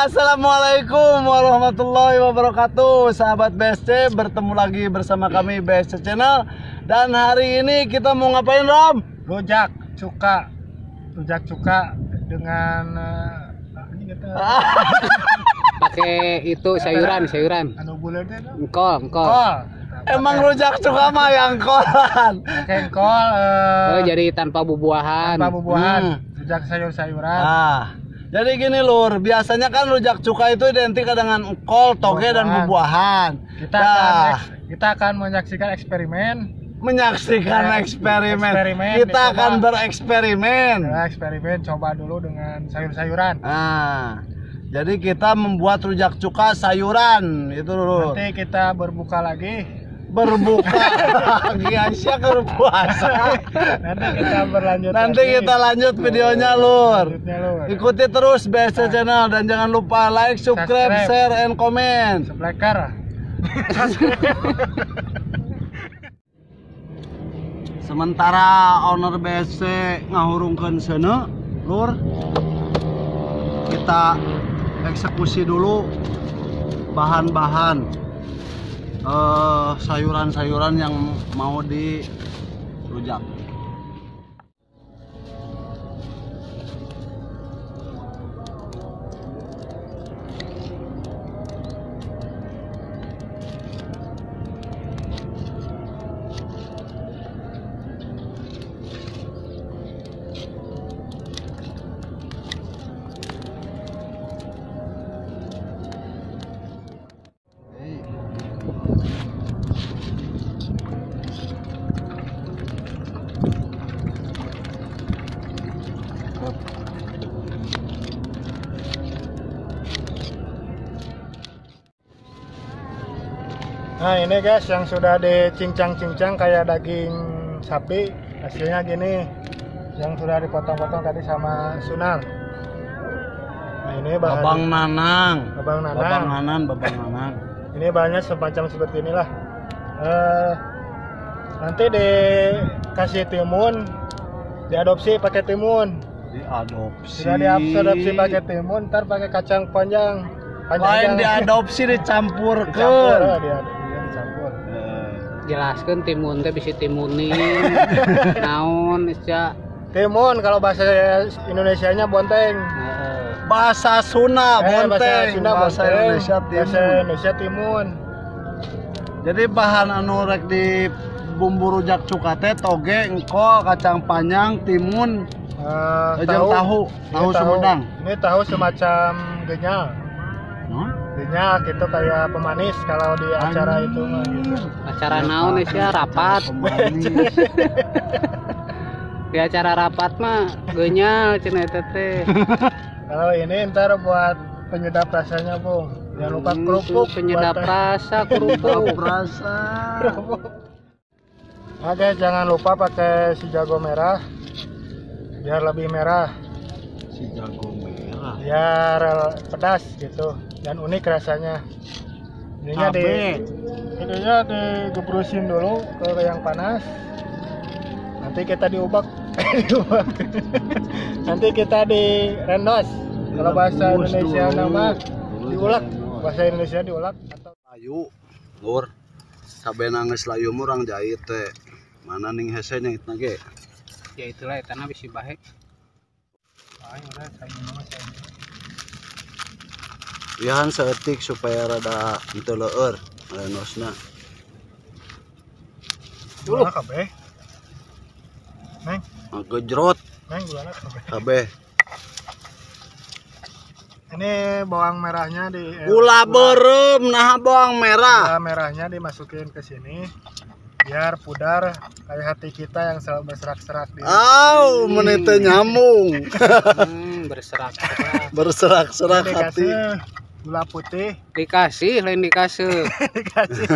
Assalamualaikum warahmatullahi wabarakatuh. Sahabat BSC, bertemu lagi bersama kami BSC Channel. Dan hari ini kita mau ngapain, Rom? Rujak cuka. Rujak cuka dengan pakai itu sayuran. Anu buleudnya itu. Engkol. Emang rujak cuka mah yang kolan. Pakai engkol. Jadi tanpa bubuahan. Tanpa bubuahan. Rujak sayur-sayuran. Ah. Jadi gini lur, biasanya kan rujak cuka itu identik dengan kol, toge, dan bubuahan. Kita akan menyaksikan eksperimen. Menyaksikan eksperimen. Kita akan bereksperimen. Eksperimen, coba dulu dengan sayur-sayuran. Nah, jadi kita membuat rujak cuka sayuran itu lur. Nanti kita berbuka lagi. Berbuka lagi Aisyah ke puasa. Nanti kita berlanjut. Nanti lagi. Kita lanjut videonya lur. Ikuti terus BSC Channel dan jangan lupa like, subscribe, share, and comment. Subscribe. Sementara owner BSC ngahurungkeun seuneu, lur. Kita eksekusi dulu bahan-bahan sayuran-sayuran yang mau dirujak. Nah ini guys yang sudah dicincang-cincang kayak daging sapi, hasilnya gini yang sudah dipotong-potong tadi sama Sunan. Nah ini bahan Babang Nanang. Babang Nanang. Ini bahannya semacam seperti inilah. Nanti dikasih timun, diadopsi pakai timun. Diadopsi. Sudah diadopsi pakai timun, ntar pakai kacang panjang. Lain diadopsi dicampurkan. Dicampur. Jelaskan timun teh bisa timunin. Naon isya. Timun kalau bahasa Indonesianya bonteng. Bahasa Sunda bonteng. Bahasa Indonesia timun. Bahasa Indonesia timun. Jadi bahan anu rek di bumbu rujak cuka teh toge, engkol, kacang panjang, timun, tahu Sumedang. Ini tahu semacam genyal. Genyal gitu kayak pemanis kalau di acara itu mah gitu. Acara naon sih rapat. Di acara rapat mah genyal cenah eta teh. Kalau ini ntar buat penyedap rasanya, Bung. Jangan lupa kerupuk. Penyedap rasa kerupuk. Rasa. Nah guys, jangan lupa pakai si jago merah biar lebih merah. Si jago merah. Biar pedas gitu dan unik rasanya. Ininya digebrusin dulu ke yang panas. Nanti kita diubek. Nanti kita direndos. Kalau bahasa Indonesia nama diulek, bahasa Indonesia diulek atau layu, lur. Sabena geus layu murang jahit teh. Mana ning hese nya itna ge? Ya itulah etana bisi bae. Ayo udah saya mah saya. Lihan seetik supaya rada henteu leueur renosna. Dulu kabeh. Neng, gejrot. Neng gulana kabeh. Kabeh. Ini bawang merahnya di gula berem, nah bawang merah. Gula merahnya dimasukin ke sini biar pudar kayak hati kita yang selalu berserak-serak di. Au, menit nyambung. Berserak-serak. Berserak-serak hati. Gula putih. Dikasih, lain dikasih. Dikasih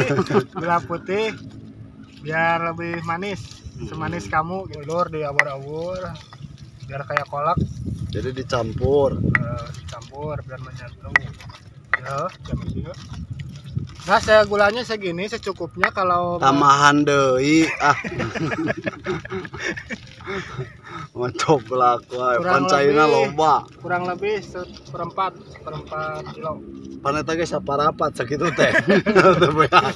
gula putih biar lebih manis, semanis kamu. Lur diawur-awur biar kayak kolak. Jadi dicampur. Dicampur biar menyatu. Ya, jam. Nah, saya gulanya segini secukupnya kalau tambahan deui ah. Coblak wae, pancaina loba. Kurang lebih seperempat kilo. Pan eta ge saparapat sakitu teh. Teu beak.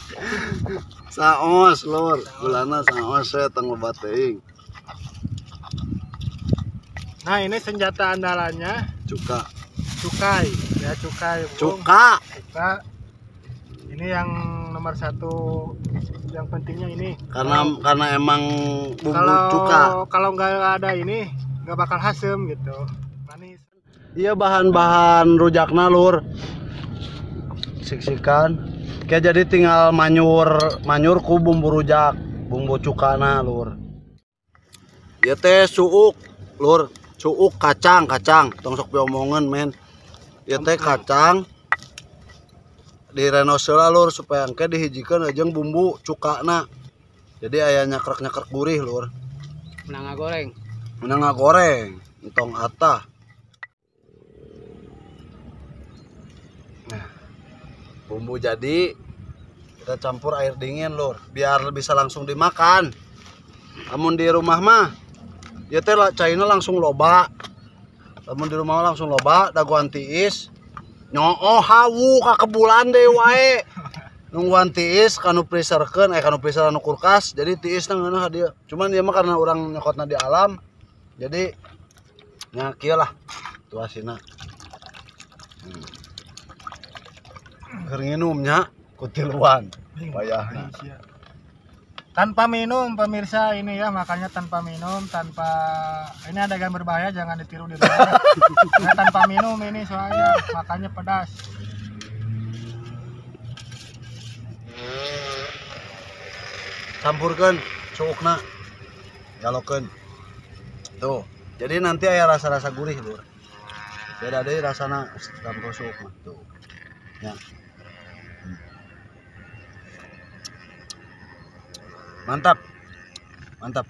Saos lur, gulana saos we tong loba teuing. Nah, ini senjata andalannya cuka. Cukai, ya cukai. Bung. Cuka. Cuka. Ini yang nomor satu, yang pentingnya ini. Karena emang bumbu cuka. Kalau nggak ada ini, nggak bakal hasem gitu. Manis. Iya, bahan-bahan rujakna lur. Siksikan. Kayak jadi tinggal manyur ku bumbu rujak, bumbu cukana lur. Ya teh suuk lur, suuk kacang, tong sok diomongan men. Ya teh kacang direnos heula lur supaya engke dihijikeun jeung bumbu cukana. Jadi aya nyakrek-nyakrek gurih lur. Menang ngagoreng. Menang ngagoreng, entong atah. Nah, bumbu jadi, kita campur air dingin lur biar bisa langsung dimakan. Namun di rumah mah ya teh caina langsung loba. Lamun di rumah mah langsung loba dagoan tiis. Nyooh hawu ka kebulan deui wae. Nungguan tiis kanu freezerkeun, kanu freezer anu kulkas, jadi tiisna ngeunah dieu. Cuman ieu mah karena urang nyokotna di alam. Jadi nya kieu lah situasina. Keur nginumnya kutiluan payahna. Tanpa minum pemirsa ini ya, makanya tanpa minum, tanpa ini ada yang berbahaya, jangan ditiru di rumah. Nah, tanpa minum ini soalnya makanya pedas. Campurkan suukna, galokeun. Tuh, jadi nanti aya rasa-rasa gurih lur. Beda deui rasana campur suuk mah tuh. Ya. Mantap. Mantap.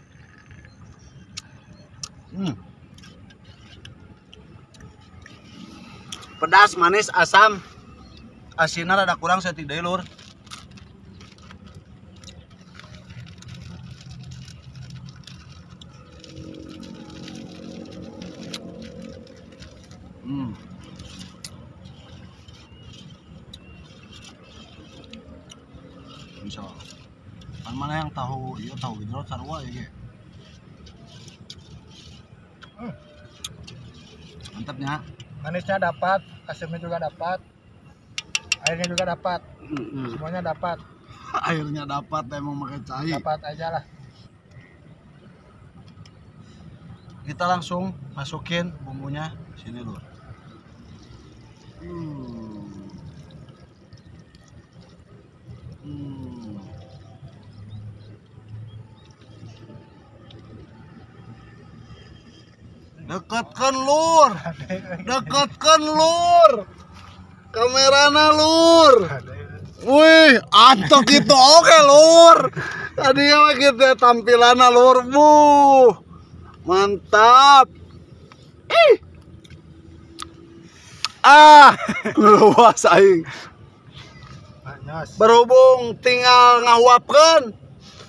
Pedas, manis, asam. Asinna rada kurang saeutik deui lur. Bisa. Kan mana yang tahu, iya tahu gejrot sarua ya ge. Mantapnya. Manisnya dapat, asamnya juga dapat, airnya juga dapat, semuanya dapat. Airnya dapat, emang pakai cai. Dapat aja lah. Kita langsung masukin bumbunya sini lur. Dekatkan lur, dekatkan lur, kamerana lur. Wih, antok itu oke lur. Tadi mah kita tampilanna lur, bu, mantap. Ih, ah, luas aing. Berhubung tinggal ngahuapkeun,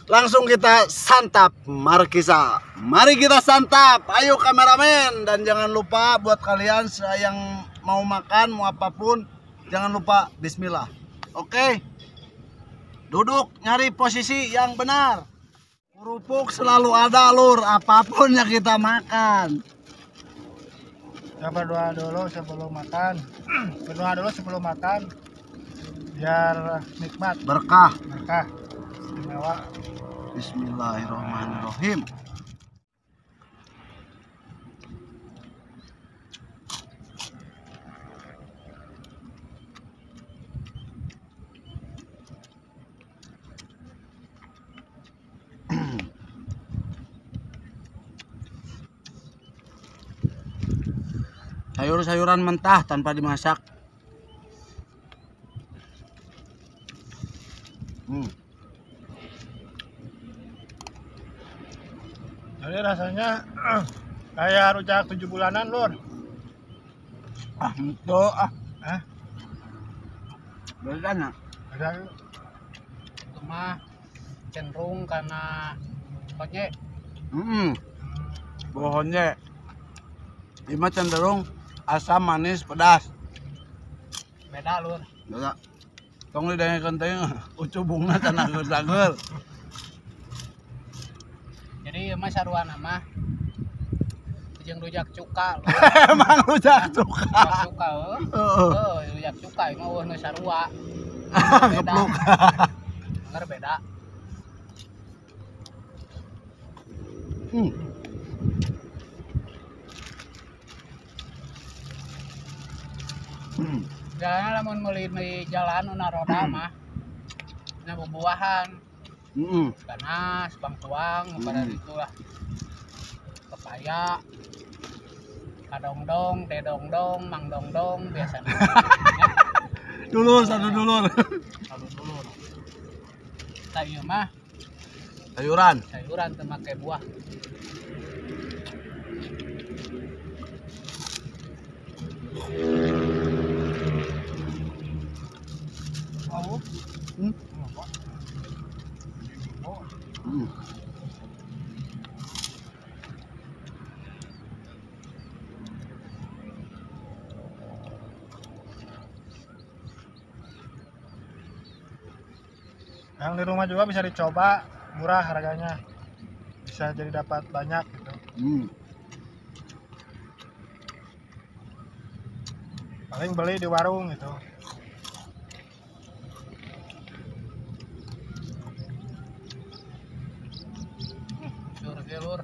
langsung kita santap markisa. Mari kita santap. Ayo kameramen, dan jangan lupa buat kalian yang mau makan mau apapun, jangan lupa bismillah. Oke. Duduk nyari posisi yang benar. Kerupuk selalu ada lur, apapun yang kita makan. Kita berdoa dulu sebelum makan. Berdoa dulu sebelum makan biar nikmat. Berkah. Berkah. Istimewa. Bismillahirrahmanirrahim. Sayur-sayuran mentah tanpa dimasak. Jadi rasanya kayak rujak 7 bulanan lur. Ah, itu ah. Hah? Beda na? Beda. Itu mah cenderung karena konyek. Bohonnya. Ieu mah cenderung asam, manis, pedas. Beda lur. Beda. Tong didengekeun teh ucubungna can angeur-angeur. Jadi ieu mah saruana mah jeung rujak cuka. Emang rujak cuka. Rujak cuka heuh. Heeh, rujak cuka ieu mah eueuh nu sarua. Beda. Bener beda. Jalan lamun meuli di jalan nu roda mah nya bubuahan. Ganas, bangkuang, pada itulah. Pepaya, kadongdong, dedongdong, mangdongdong biasanya. Dulur, satu dulur. Satu dulur. Tah ieu mah sayuran. Sayuran teu make buah. Yang di rumah juga bisa dicoba, murah harganya, bisa jadi dapat banyak gitu. Paling beli di warung gitu. Lur.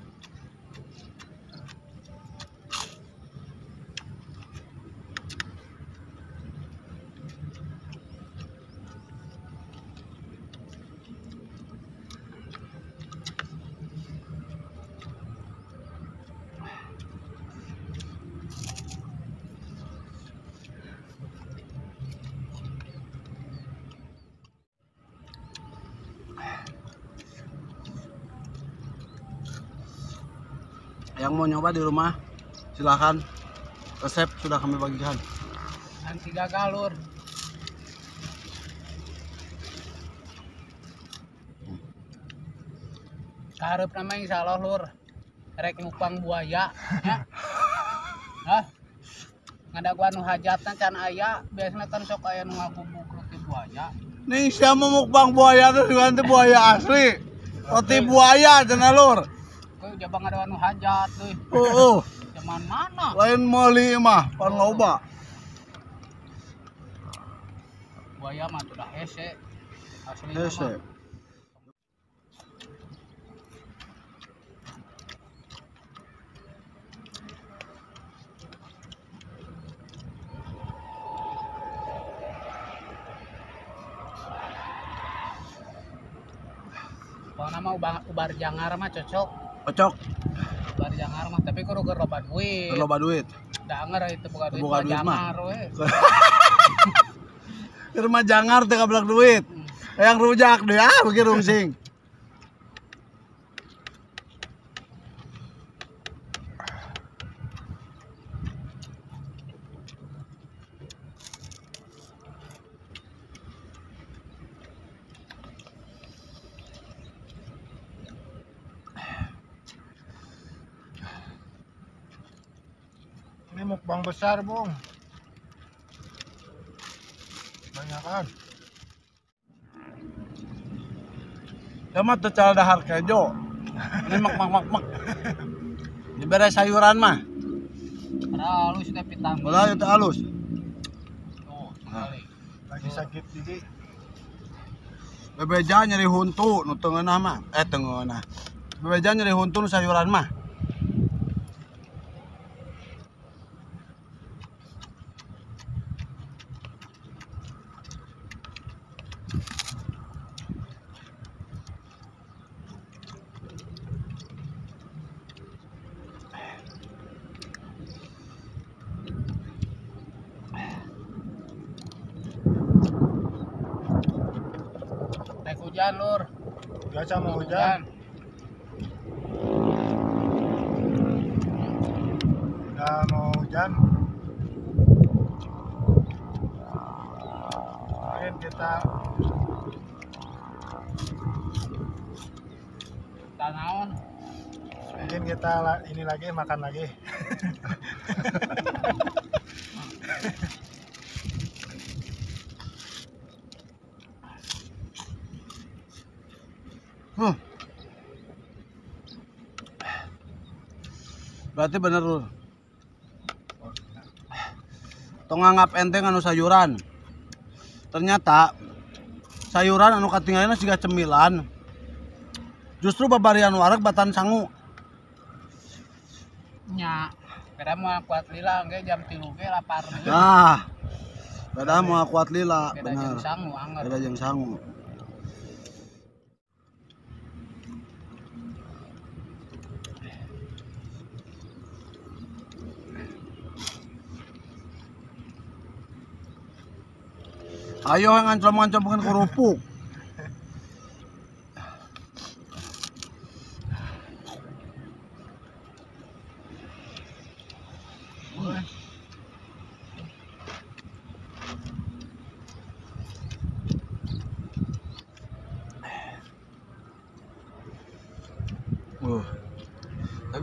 Yang mau nyoba di rumah silahkan, resep sudah kami bagikan. Anti gagal lur. Kaharep nama insyaallah lur, rek ngupang buaya ya. Hah? Ngadaguan nu hajatna can aya, biasana kan sok aya nu ngagubuk roti buaya. Nih sia mau mukbang buaya tuh ganti buaya asli. Roti buaya cenah lur. Jabang ada anu hajat euy. Heeh. Zaman mana? Lain meuli mah pan loba. Buaya mah sudah hese. Asli hese. Pokona mah ubar jangar mah cocok. Cocok. Ubar jangar mah, tapi kudu keur loba duit. Keur loba duit. Dangar itu boga duit, boga duit mah. Keur mah jangar teu kablak duit. Yang rujak deh ah beuki rungsing. Ini mukbang besar, Bung. Banyak kan. Sama tuh cal dahar kejo. Ini mak mak mak mak. Dibere sayuran mah. Halus teh vitamin. Ulah itu halus. Tuh, sekali. Lagi sakit gigi. Bebeja nyeri huntu nu teu ngeunah mah. Teu ngeunah. Bebeja nyeri huntu nu sayuran mah. Naik hujan lur. Cuaca mau hujan. Udah mau hujan. Mungkin kita naon. Mungkin kita ini lagi makan lagi. Berarti bener lur. Tong nganggap enteng anu sayuran. Ternyata sayuran anu katinggalina siga cemilan. Justru babarian wareg batan sangu. Nya, beda moal kuat lila engke jam 3 ge lapar. Nah, beda moal kuat lila, beda jeung sangu anger. Beda jeung sangu. Ayo yang ngancam-ngancamkan kerupuk.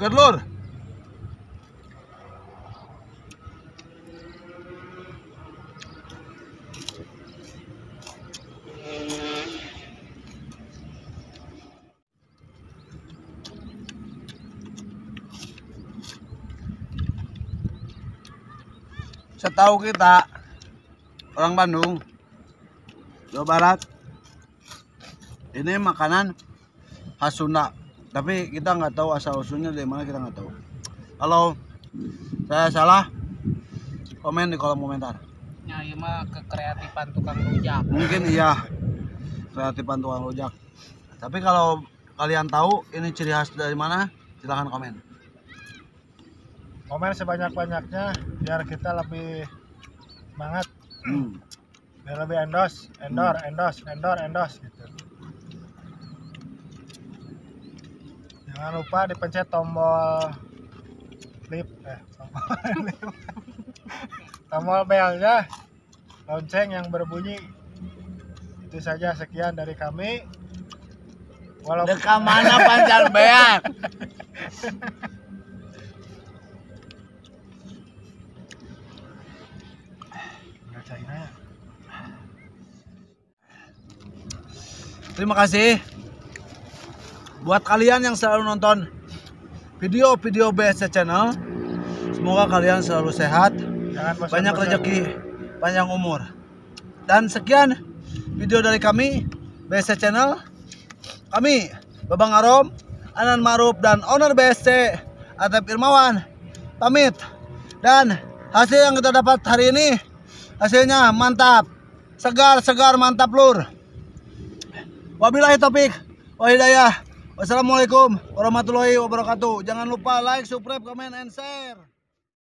Segar lur. Setahu kita orang Bandung, Jawa Barat, ini makanan khas Sunda, tapi kita nggak tahu asal usulnya dari mana, kita nggak tahu. Kalau saya salah, komen di kolom komentar. Ya, iya mah kekreatifan tukang rujak. Mungkin iya, kreatifan tukang rujak. Tapi kalau kalian tahu ini ciri khas dari mana, silahkan komen. Komen sebanyak-banyaknya biar kita lebih semangat, biar lebih endos, endor, endos, endor, endos gitu. Jangan lupa dipencet tombol lip, tombol lip, tombol belnya, lonceng yang berbunyi. Itu saja, sekian dari kami. Walaupun deka mana pancar beak. Terima kasih buat kalian yang selalu nonton video-video BSC Channel. Semoga kalian selalu sehat, banyak rezeki, panjang umur. Dan sekian video dari kami BSC Channel. Kami Babang Arom, Anan Maruf, dan owner BSC Atep Irmawan pamit. Dan hasil yang kita dapat hari ini, hasilnya mantap, segar-segar, mantap lur. Wabillahi taufik wal hidayah. Wassalamualaikum warahmatullahi wabarakatuh. Jangan lupa like, subscribe, comment, and share.